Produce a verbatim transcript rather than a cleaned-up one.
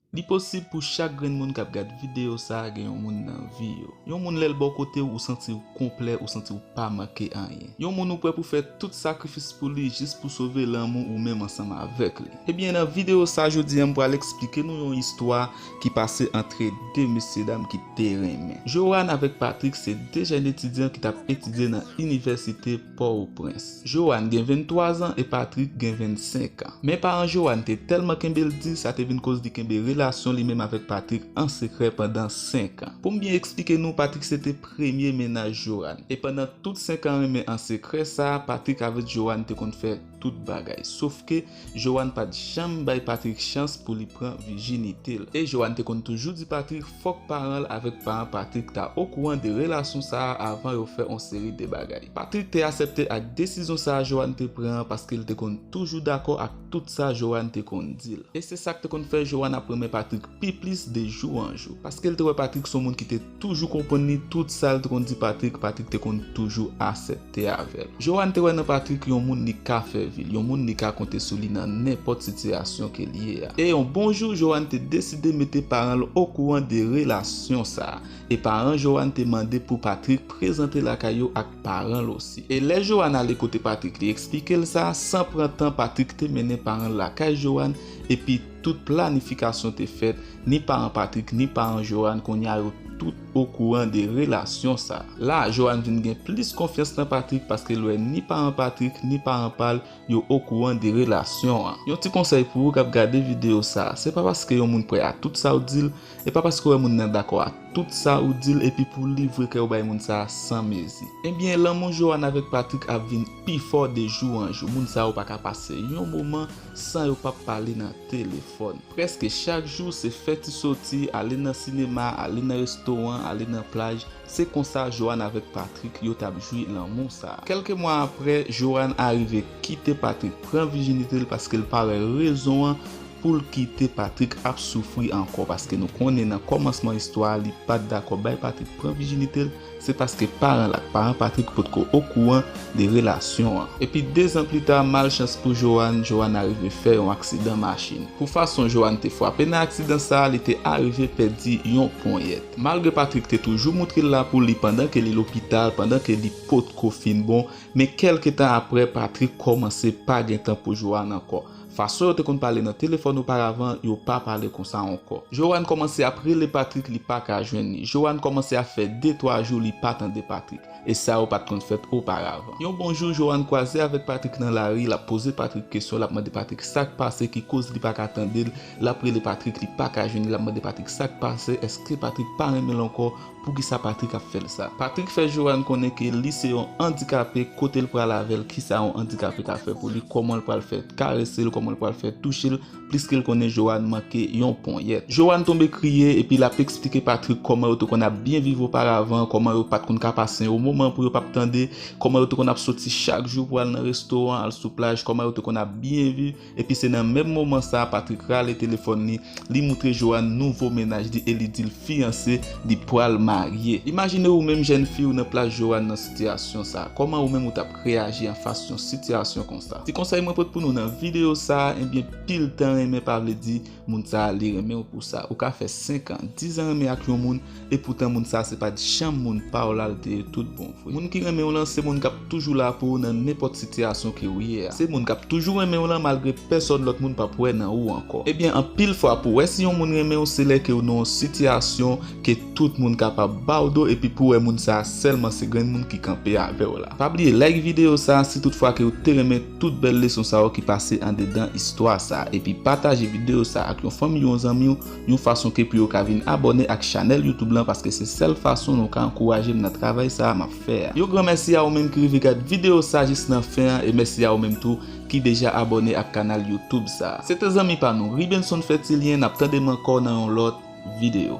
Li posib pou chak grenn moun k ap gad videyo sa a gen yon moun nan vi yo. Yon moun lè l bò kote w, ou santi w konplè, ou santi w pa manke anyen. Yon moun ou prè pou fè tout sakrifis pou li jis pou sove lanmou ou menm ansanm avèk li. Ebyen, nan videyo sa a jodi a, m pral eksplike nou yon istwa ki pase antre de mesyedam ki te renmen. Joanne avèk Patrick se de jèn etidyan ki t ap etidye nan inivèsite Pòtoprens. Joanne gen venntwa zan e Patrick gen vennsenk an. Men paran Joanne te tèlman kenbe l di, sa te vin koz li kenbe relasyon li menm avèk Patrick an sekrè pandan senk an. Pou m byen eksplike nou, Patrick se te premye mennaj Joanne. E pandan tout senk an renmen an sekrè sa a, Patrick avèk Joanne te konn fè tout bagay. Sof ke Joanne pa t janm bay Patrick chans pou li pran vijinite l. E Joanne te konn toujou di Patrick fòk paran l avèk paran Patrick ta okouran de relasyon sa a avan yo fè on seri de bagay. Patrick te aksepte ak desizyon sa a Joanne te pran an paske l te konn toujou dakò ak tout sa Joanne te konn di l. E se sa k te konn fè Joanne ap renmen Patrick pi plis de jou an jou. Paske l te wè Patrick se yon moun ki te toujou konprann li, tout sa l te konn di Patrick, Patrick te konn toujou aksepte avè l. Joanne te wè nan Patrick yon moun li ka fè vi l, yon moun li ka konte sou li nan nenpòt sitiyasyon ke l ye a. E yon bon jou, Joanne te deside mete paran l okouran de relasyon sa a. E paran Joanne te mande pou Patrick prezante lakay yo ak paran l osi. E lè Joanne ale kote Patrick, li eksplike l sa, san pran tan, Patrick te mennen paran l lakay Joanne, epi tout planifikasyon te fèt, ni paran Patrick, ni paran Joanne, kounye a yo tout okouran de relasyon sa. La, Joanne vin gen plis konfyans nan Patrick paske l wè ni paran Patrick, ni paran pa l, yo okouran de relasyon an. Yon ti konsèy pou ou k ap gade videyo sa, se pa paske yon moun prè a tout sa w di l, e pa paske w wè moun nan dakò a tout sa ou di l, epi pou w livre kè w bay moun sa a san mezi. Ebyen, lanmou Joanne avèk Patrick ap vin pi fò de jou an jou. Moun sa yo pa ka pase yon moman san yo p ap pale nan telefòn. Prèske chak jou, se fè ti soti, ale nan sinema, ale nan restoran, ale nan plaj. Se konsa Joanne avèk Patrick yo t ap jwi lanmou sa a. Kèlke mwa aprè, Joanne arive kite Patrick, pran vijinite l paske l pa wè rezon an pou l kite Patrick ap soufri ankò, paske nou konnen nan kòmansman istwa a, li pa t dakò bay Patrick pran vijinite l, se paske paran l ak paran Patrick potko okouran de relasyon an. Epi de zan pita, malchans pou Joanne, Joanne arive fè yon aksidan machin. Pou fason Joanne te frape nan aksidan sa a, li te arive pèdi yon ponyèt. Malgre Patrick te toujou moutre l la pou li pandan ke li lopital, pandan ke li potko fin bon, men kèlke tan aprè, Patrick kòmanse pa gen tan pou Joanne ankò. Fason yo te konn pale nan telefòn oparavan, yo pa pale konsa ankò. Joanne kòmanse ap rele Patrick, li pa ka jwenn li. Joanne kòmanse ap fè de twa jou li pa tande Patrick. E sa yo pa t konn fèt oparavan. Yon bon jou, Joanne kwaze avèk Patrick nan lari, l ap poze Patrick kesyon, l ap mande Patrick sa k pase ki koz li pa ka tande l, l ap rele Patrick, li pa ka jwenn li, l ap mande Patrick sa k pase, èske Patrick pa renmen l ankò, poukisa Patrick ap fè l sa. Patrick fè Joanne konnen ke li se yon andikape, kote l pral avè l, kisa yon andikape ka fè pou li, kòman l pral fè karese l, kòman l pral fè touche l, plis ke l konnen Joanne manke yon ponyèt. Joanne tonbe kriye, epi l ap eksplike Patrick kòman yo te konn ap byen viv oparavan, kòman yo pa t konn ka pase yon moman pou yo p ap tande, kòman yo te konn ap soti chak jou pou al nan restoran, al sou plaj, kòman yo te konn ap byen viv. Epi se nan menm moman sa a, Patrick rale telefòn li, li moutre Joanne nouvo mennaj li e li di l fiyanse, li pral marye. Imajine ou menm jèn fi ou nan plas Joanne nan sitiyasyon sa a. Kòman ou menm ou t ap reyaji anfas yon sitiyasyon konsa? Ti konsèy mwen pot pou nou nan videyo sa a, ebyen, pil tan renmen pa vle di moun sa a li renmen w pou sa. Ou ka fè senk an, diz an renmen ak yon moun, epoutan moun sa a se pa t janm moun pa w la l te ye tout bon vre. Moun ki renmen w lan se moun k ap toujou la pou ou nan nenpòt sitiyasyon ke ou ye a. Se moun k ap toujou renmen w lan malgre pèsòn lòt moun p ap wè nan ou ankò. Ebyen, anpil fwa pou w wè si yon moun renmen w se lè ke w nan yon sitiyasyon ke tout moun kapab ba w do, epi pou w wè moun sa a sèlman se grenn moun ki kanpe avè w la. Pa bliye like videyo sa a si tout fwa ke w te renmen tout bèl leson sa yo ki pase andedan istwa sa a, epi pataje videyo sa a ak yon fanmi, yon zanmi w, yon fason ke pou yo ka vin abòne ak chanèl YouTube lan, paske se sèl fason nou ka ankouraje m nan travay sa a m ap fè a. Yon gran mèsi a ou menm ki rive gad videyo sa jis nan fen an, e mèsi a ou menm tou ki deja abòne ak kanal YouTube sa a. Se te zanmi pa nou, Ribenson Fètilyen, n ap tande m ankò nan yon lòt videyo.